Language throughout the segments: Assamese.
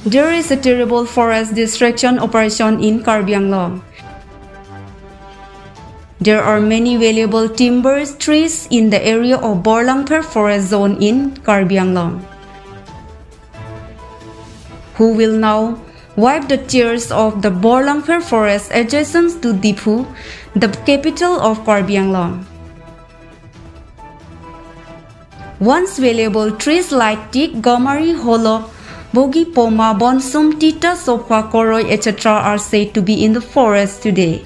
There is a terrible forest destruction operation in Karbi Anglong. There are many valuable timber trees in the area of Borlangpher forest zone in Karbi Anglong. Who will now wipe the tears of the Borlangpher forest adjacent to Diphu, the capital of Karbi Anglong? Once valuable trees like teak, gomari, holo, bogi, poma, bonsum, tita, sofa, koroi, etc. are said to be in the forest today.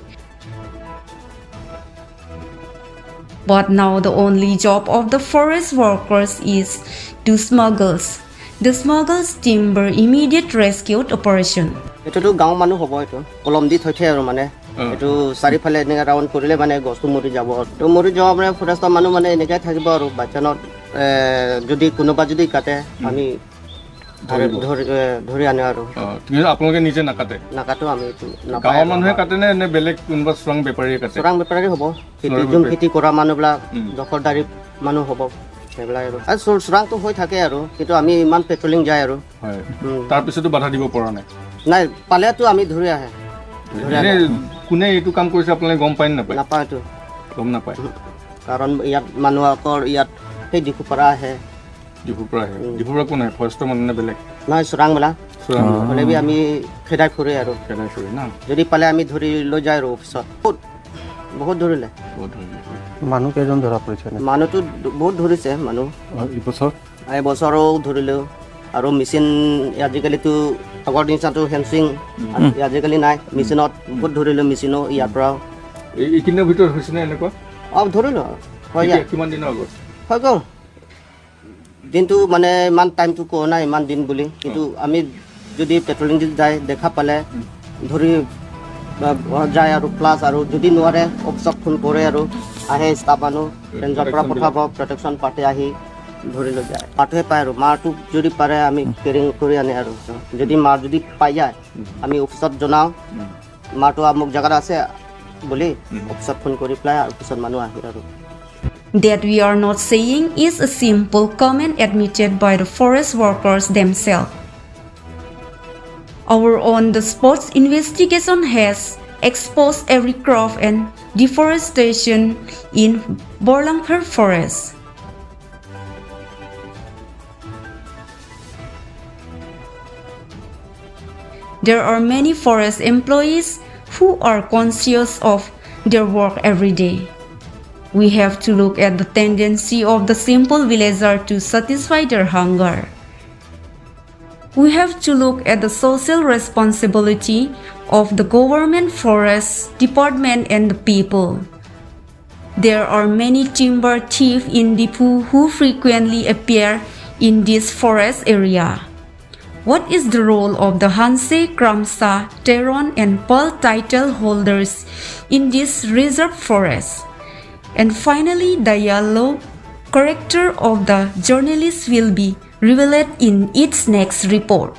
But now the only job of the forest workers is to smuggles. The smuggles timber immediate rescue operation. এইটোতো গাঁৱৰ মানুহ হ'ব। এইটো কলম দি থৈছে আৰু মানে এইটো চাৰিওফালে এনেকৈ ৰাউণ্ড কৰিলে মানে গছটো মৰি যাব। তো মৰি যোৱা মানে ফৰেষ্টৰ মানুহ মানে এনেকৈ থাকিব আৰু বাচ্চানত যদি কোনোবা যদি কাটে, আমি ধৰি আনো আৰু। কিন্তু আপোনালোকে নিজে নাকাটে? নাকাটো আমি এইটো নাপায়। গাঁৱৰ আৰু মানুহে আমাৰ। কাটে নে বেলেগ কোনোবা চোৰাং বেপাৰীয়ে কাটে? চোৰাং বেপাৰী হ'ব খেতি চোৰাং যোন বেপাৰী। খেতি কৰা মানুহবিলাক, দখলদাৰী মানুহ হ'ব সেইবিলাক আৰু চোৰাংটো হৈ থাকে আৰু, কিন্তু আমি ইমান পেট্ৰলিং যায় আৰু। তাৰপিছতো বাধা দিব পৰা নাই? নাই, পালেতো আমি ধৰি আহে, ধৰি এনে আনে। কোনে এইটো কাম কৰিছে আপোনালোকে গম পায় নে নাপায়? নাপাওঁ এইটো। গম নাপায়? কাৰণ ইয়াত মানুহ আকৌ ইয়াত সেই ডিফুৰ পৰা আহে। ডিফুৰ পৰা আহে? ডিফুৰ পৰা কোন আহে, ফৰেষ্টৰ মানুহ নে বেলেগ? নহয়, চোৰাংবিলাক। চোৰাং। হ'লে বি আমি খেদাই ফুৰে আৰু। খেদাই ফুৰে না? যদি পালে আমি ধৰি লৈ যায় আৰু অফিচত। বহুত বহুত ধৰিলে। বহুত ধৰিলে। মানুহ কেইজন ধৰা পৰিছে নে? মানুহটো বহুত ধৰিছে মানুহ। এইবছৰ? এইবছৰো ধৰিলেও আৰু মেচিন আজিকালিতো আগৰ নিচিনাতো ফেঞ্চিং আজিকালি নাই, মেচিনত বহুত ধৰিলোঁ, মেচিনো ইয়াৰ পৰাও। এইকেইদিনৰ ভিতৰত হৈছেনে এনেকুৱা? অঁ, ধৰিলোঁ হয় ইয়াত। কেতিয়া, কিমান দিনৰ আগত? হৈ গ'ল দিনটো, মানে ইমান টাইমটো কোৱা নাই ইমান দিন বুলি, কিন্তু আমি যদি পেট্ৰলিং যদি যায় দেখা পালে ধৰি যায় আৰু প্লাছ আৰু যদি নোৱাৰে অফিচত ফোন কৰে আৰু আহে ষ্টাফ মানুহ, ৰেঞ্জৰ পৰা পঠাব, প্ৰটেকশ্যন পাৰ্টি আহি ধৰি লৈ যায়। মাৰটোহে পায় আৰু মাৰটো যদি পাৰে আমি কেৰিং কৰি আনে আৰু যদি মাৰ যদি পাই যায় আমি অফিচত জনাওঁ, মাৰটো আমুক জেগাত আছে বুলি অফিচত ফোন কৰি পেলাই আৰু পিছত মানুহ আহে আৰু। That we are not saying is a simple comment admitted by the forest workers themselves. Our on the spot investigation has exposed every crop and deforestation in Borlangpher forest. There are many forest employees who are conscious of their work every day. We have to look at the tendency of the simple villager to satisfy their hunger. We have to look at the social responsibility of the government forest department and the people. There are many timber thieves in Diphu who frequently appear in this forest area. What is the role of the Hanse, Kramsa, Teron, and Pearl title holders in this reserve forest? And finally, the yellow character of the journalist will be revealed in its next report.